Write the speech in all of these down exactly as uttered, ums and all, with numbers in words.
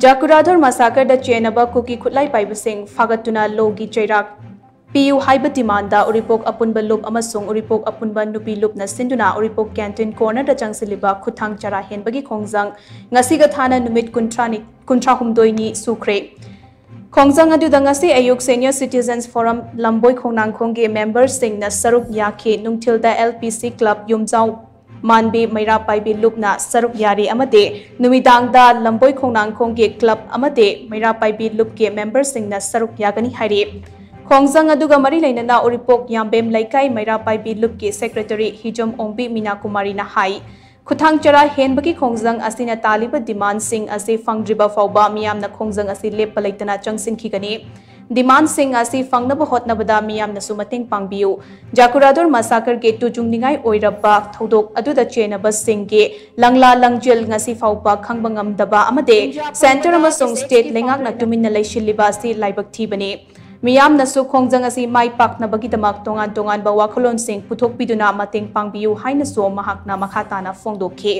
ꯖꯥꯀꯨꯔꯥꯙꯣꯔ ꯃꯁꯥꯀꯔꯗ ꯆꯦꯟꯅꯕ ꯀꯨꯀꯤ ꯈꯨꯠꯂꯥꯏ ꯄꯥꯏꯕꯁꯤꯡ ꯐꯥꯒꯠꯇꯨꯅ ꯂꯣꯒꯤ ꯆꯩꯔꯥꯛ ꯄꯤꯌꯨ ꯍꯥꯏꯕ ꯗꯤꯃꯥꯟꯗ ꯎꯔꯤꯄꯣꯛ ꯑꯄꯨꯟꯕ ꯂꯨꯞ ꯑꯃꯁꯨꯡ ꯎꯔꯤꯄꯣꯛ ꯑꯄꯨꯟꯕ ꯅꯨꯄꯤ ꯂꯨꯞꯅ ꯁꯤꯟꯗꯨꯅ ꯎꯔꯤꯄꯣꯛ ꯀꯦꯟꯇꯤꯟ ꯀꯣꯔꯅꯔꯗ ꯆꯪꯁꯤꯜꯂꯤꯕ ꯈꯨꯠꯊꯥꯡ ꯆꯔꯥ ꯍꯦꯟꯕꯒꯤ ꯈꯣꯡꯖꯪ ꯉꯁꯤꯒ ꯊꯥꯅ ꯅꯨꯃꯤꯠ ꯀꯨꯟꯊ꯭ꯔꯥꯅꯤ ꯀꯨꯟꯊ꯭ꯔꯥꯍꯨꯝꯗꯣꯏꯅꯤ ꯁꯨꯈ꯭ꯔꯦ꯫ ꯈꯣꯡꯖꯪ ꯑꯗꯨꯗ ꯉꯁꯤ ꯑꯌꯨꯛ Senior Citizens Forum ꯂꯝꯕꯣꯏ ꯈꯣꯡꯅꯥꯡꯈꯣꯡꯒꯤ ꯃꯦꯝꯕꯔꯁꯤꯡꯅ ꯁꯔꯨꯛ ꯌꯥꯈꯤ꯫ ꯅꯨꯡꯊꯤꯜꯗ L P C club ꯌꯨꯝꯖꯥꯎ ꯃꯥꯟꯕꯤ ꯃꯩꯔꯥ ꯄꯥꯏꯕꯤ ꯂꯨꯞꯅ ꯁꯔꯨꯛ ꯌꯥꯔꯤ ꯑꯃꯗꯤ ꯅꯨꯃꯤꯗꯥꯡꯗ ꯂꯝꯕꯣꯏ ꯈꯣꯡꯅꯥꯡꯈꯣꯡꯒꯤ club ꯑꯃꯗꯤ ꯃꯩꯔꯥ ꯄꯥꯏꯕꯤ ꯂꯨꯞꯀꯤ ꯃꯦꯝꯕꯔꯁꯤꯡꯅ ꯁꯔꯨꯛ ꯌꯥꯒꯅꯤ ꯍꯥꯏꯔꯤ꯫ ꯈꯣꯡꯖꯪ ꯑꯗꯨꯒ ꯃꯔꯤ ꯂꯩꯅꯅ ꯎꯔꯤꯄꯣꯛ ꯌꯥꯝꯕꯦꯝ ꯂꯩꯀꯥꯏ ꯃꯩꯔꯥ ꯄꯥꯏꯕꯤ ꯂꯨꯞꯀꯤ ꯁꯦꯀ꯭ꯔꯦꯇꯔꯤ ꯍꯤꯖꯝ ꯑꯣꯡꯕꯤ ꯃꯤꯅꯥ ꯀꯨꯃꯥꯔꯤꯅ ꯍꯥꯏ, ꯈꯨꯠꯊꯥꯡ ꯆꯔꯥ ꯍꯦꯟꯕꯒꯤ ꯈꯣꯡꯖꯪ ꯑꯁꯤꯅ ꯇꯥꯜꯂꯤꯕ ꯗꯤꯃꯥꯟꯁꯤꯡ ꯑꯁꯤ ꯐꯪꯗ꯭ꯔꯤꯕ ꯐꯥꯎꯕ ꯃꯤꯌꯥꯝꯅ ꯈꯣꯡꯖꯪ ꯑꯁꯤ ꯂꯦꯞꯄ ꯂꯩꯇꯅ ꯆꯪꯁꯤꯟꯈꯤꯒꯅꯤ꯫ ꯗꯤꯃꯥꯟꯁꯤꯡ ꯑꯁꯤ ꯐꯪꯅꯕ ꯍꯣꯠꯅꯕꯗ ꯃꯤꯌꯥꯝꯅꯁꯨ ꯃꯇꯦꯡ ꯄꯥꯡꯕꯤꯌꯨ꯫ ꯖꯥꯀꯨꯔꯥꯗꯣꯔ ꯃꯁꯥꯀꯔꯒꯤ ꯇꯨꯖꯨꯡꯅꯤꯡꯉꯥꯏ ꯑꯣꯏꯔꯕ ꯊꯧꯗꯣꯛ ꯑꯗꯨꯗ ꯆꯦꯟꯅꯕꯁꯤꯡꯒꯤ ꯂꯪꯂꯥ ꯂꯪꯖꯦꯜ ꯉꯁꯤ ꯐꯥꯎꯕ ꯈꯪꯕ ꯉꯝꯗꯕ ꯑꯃꯗꯤ ꯁꯦꯟꯇꯔ ꯑꯃꯁꯨꯡ ꯁ꯭ꯇꯦꯠ ꯂꯩꯉꯥꯛꯅ ꯇꯨꯃꯤꯟꯅ ꯂꯩꯁꯤꯜꯂꯤꯕ ꯑꯁꯤ ꯂꯥꯏꯕꯛ ꯊꯤꯕꯅꯤ꯫ ꯃꯤꯌꯥꯝꯅꯁꯨ ꯈꯣꯡꯖꯪ ꯑꯁꯤ ꯃꯥꯏ ꯄꯥꯛꯅꯕꯒꯤꯗꯃꯛ ꯇꯣꯉꯥꯟ ꯇꯣꯉꯥꯟꯕ ꯋꯥꯈꯜꯂꯣꯟꯁꯤꯡ ꯄꯨꯊꯣꯛꯄꯤꯗꯨꯅ ꯃꯇꯦꯡ ꯄꯥꯡꯕꯤꯌꯨ ꯍꯥꯏꯅꯁꯨ ꯃꯍꯥꯛꯅ ꯃꯈꯥ ꯇꯥꯅ ꯐꯣꯡꯗꯣꯛꯈꯤ꯫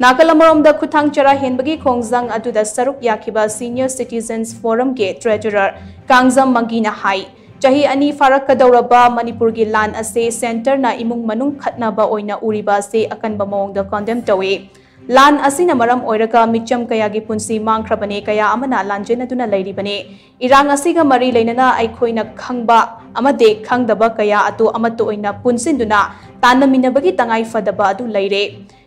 ꯅꯥꯀꯜ ꯑꯃꯔꯣꯝꯗ ꯈꯨꯠꯊꯥꯡ ꯆꯔꯥ ꯍꯦꯟꯕꯒꯤ ꯈꯣꯡꯖꯪ ꯑꯗꯨꯗ ꯁꯔꯨꯛ ꯌꯥꯈꯤꯕ Senior Citizens Forumꯒꯤ treasurer ꯀꯥꯡꯖꯝ ꯃꯪꯒꯤꯅ ꯍꯥꯏ, ꯆꯍꯤ ꯑꯅꯤ ꯐꯥꯔꯛꯀꯗꯧꯔꯕ ꯃꯅꯤꯄꯨꯔꯒꯤ ꯂꯥꯟ ꯑꯁꯤ ꯁꯦꯟꯇꯔꯅ ꯏꯃꯨꯡ ꯃꯅꯨꯡ ꯈꯠꯅꯕ ꯑꯣꯏꯅ ꯎꯔꯤꯕ ꯑꯁꯤ ꯑꯀꯟꯕ ꯃꯑꯣꯡꯗ condemn ꯇꯧꯏ꯫ ꯂꯥꯟ ꯑꯁꯤꯅ ꯃꯔꯝ ꯑꯣꯏꯔꯒ ꯃꯤꯆꯝ ꯀꯌꯥꯒꯤ ꯄꯨꯟꯁꯤ ꯃꯥꯡꯈ꯭ꯔꯕꯅꯤ, ꯀꯌꯥ ꯑꯃꯅ ꯂꯥꯟꯖꯦꯟꯅꯗꯨꯅ ꯂꯩꯔꯤꯕꯅꯤ꯫ ꯏꯔꯥꯡ ꯑꯁꯤꯒ ꯃꯔꯤ ꯂꯩꯅꯅ ꯑꯩꯈꯣꯏꯅ ꯈꯪꯕ ꯑꯃꯗꯤ ꯈꯪꯗꯕ ꯀꯌꯥ ꯑꯗꯨ ꯑꯃꯠꯇ ꯑꯣꯏꯅ ꯄꯨꯟꯁꯤꯟꯗꯨꯅ ꯇꯥꯟꯅꯃꯤꯟꯅꯕꯒꯤ ꯇꯉꯥꯏ ꯐꯗꯕ ꯑꯗꯨ ꯂꯩꯔꯦ꯫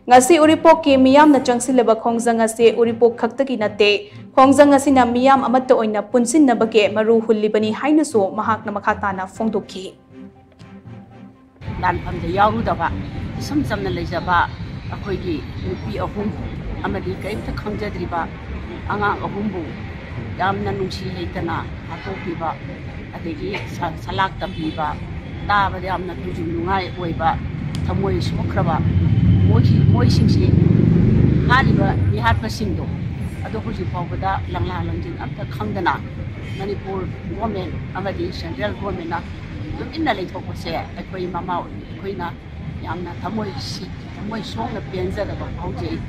ꯉꯁꯤ ꯎꯔꯤꯄꯣꯛꯀꯤ ꯃꯤꯌꯥꯝꯅ ꯆꯪꯁꯤꯜꯂꯕ ꯈꯣꯡꯖꯪ ꯑꯁꯤ ꯎꯔꯤꯄꯣꯛ ꯈꯛꯇꯒꯤ ꯅꯠꯇꯦ, ꯈꯣꯡꯖꯪ ꯑꯁꯤꯅ ꯃꯤꯌꯥꯝ ꯑꯃꯠꯇ ꯑꯣꯏꯅ ꯄꯨꯟꯁꯤꯟꯅꯕꯒꯤ ꯃꯔꯨ ꯍꯨꯜꯂꯤꯕꯅꯤ ꯍꯥꯏꯅꯁꯨ ꯃꯍꯥꯛꯅ ꯃꯈꯥ ꯇꯥꯅ ꯐꯣꯡꯗꯣꯛꯈꯤ꯫ ꯂꯥꯟꯐꯝꯗ ꯌꯥꯎꯔꯨꯗꯕ, ꯏꯁꯝ ꯆꯝꯅ ꯂꯩꯖꯕ ꯑꯩꯈꯣꯏꯒꯤ ꯅꯨꯄꯤ ꯑꯍꯨꯝ ꯑꯃꯗꯤ ꯀꯔꯤꯝꯇ ꯈꯪꯖꯗ꯭ꯔꯤꯕ ꯑꯉꯥꯡ ꯑꯍꯨꯝꯕꯨ ꯌꯥꯝꯅ ꯅꯨꯡꯁꯤ ꯂꯩꯇꯅ ꯍꯥꯠꯇꯣꯛꯄꯤꯕ, ꯑꯗꯒꯤ ꯁ-, ꯁꯂꯥꯛ ꯇꯝꯕꯤꯕ, ꯇꯥꯕꯗ ꯌꯥꯝꯅ ꯇꯨꯖꯨ ꯅꯨꯡꯉꯥꯏ ꯑꯣꯏꯕ, ꯊꯃꯣꯏ ꯁꯣꯛꯈ꯭ꯔꯕ ꯃꯣꯏꯁꯤ-, ꯃꯣꯏꯁꯤꯡꯁꯤ ꯍꯥꯠꯂꯤꯕ ꯃꯤꯍꯥꯠꯄꯁꯤꯡꯗꯣ ꯑꯗꯣ ꯍꯧꯖꯤꯛ ꯐꯥꯎꯕꯗ ꯂꯪꯂꯥ ꯂꯪꯖꯤꯟ ꯑꯝꯇ ꯈꯪꯗꯅ ꯃꯅꯤꯄꯨꯔ government ꯑꯃꯗꯤ central governmentꯅ ꯇꯨꯃꯤꯟꯅ ꯂꯩꯊꯣꯛꯄꯁꯦ ꯑꯩꯈꯣꯏ ꯃꯃꯥ ꯑꯣꯏꯅ ꯑꯩꯈꯣꯏꯅ ꯌꯥꯝꯅ ꯊꯃꯣꯏ ꯁꯤ-, ꯊꯃꯣꯏ ꯁꯣꯛꯅ ꯄꯦꯟꯖꯗꯕ ꯐꯥꯎꯖꯩ꯫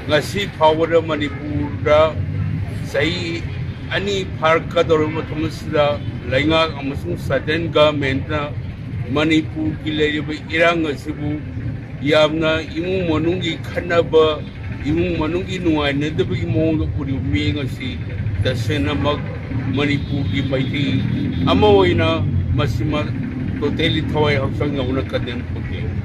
ꯉꯁꯤ ꯐꯥꯎꯕꯗ ꯃꯅꯤꯄꯨꯔꯗ ꯆꯍꯤ ꯑꯅꯤ ꯐꯥꯔꯛꯀꯗꯧꯔꯕ ꯃꯇꯝ ꯑꯁꯤꯗ ꯂꯩꯉꯥꯛ ꯑꯃꯁꯨꯡ ꯁꯦꯟꯇ꯭ꯔꯦꯜ ꯒꯚꯔꯟꯃꯦꯟꯠꯅ ꯃꯅꯤꯄꯨꯔꯒꯤ ꯂꯩꯔꯤꯕ ꯏꯔꯥꯡ ꯑꯁꯤꯕꯨ ꯌꯥꯝꯅ ꯏꯃꯨꯡ ꯃꯅꯨꯡꯒꯤ ꯈꯠꯅꯕ, ꯏꯃꯨꯡ ꯃꯅꯨꯡꯒꯤ ꯅꯨꯡꯉꯥꯏꯅꯗꯕꯒꯤ ꯃꯑꯣꯡꯗ ꯎꯔꯤꯕ ꯃꯤꯠꯌꯦꯡ ꯑꯁꯤ ꯇꯁꯦꯡꯅꯃꯛ ꯃꯅꯤꯄꯨꯔꯒꯤ ꯃꯩꯇꯩ ꯑꯃ ꯑꯣꯏꯅ ꯃꯁꯤꯃ totally ꯊꯋꯥꯏ ꯍꯛꯆꯥꯡ ꯌꯥꯎꯅ condemn ꯇꯧꯖꯩ꯫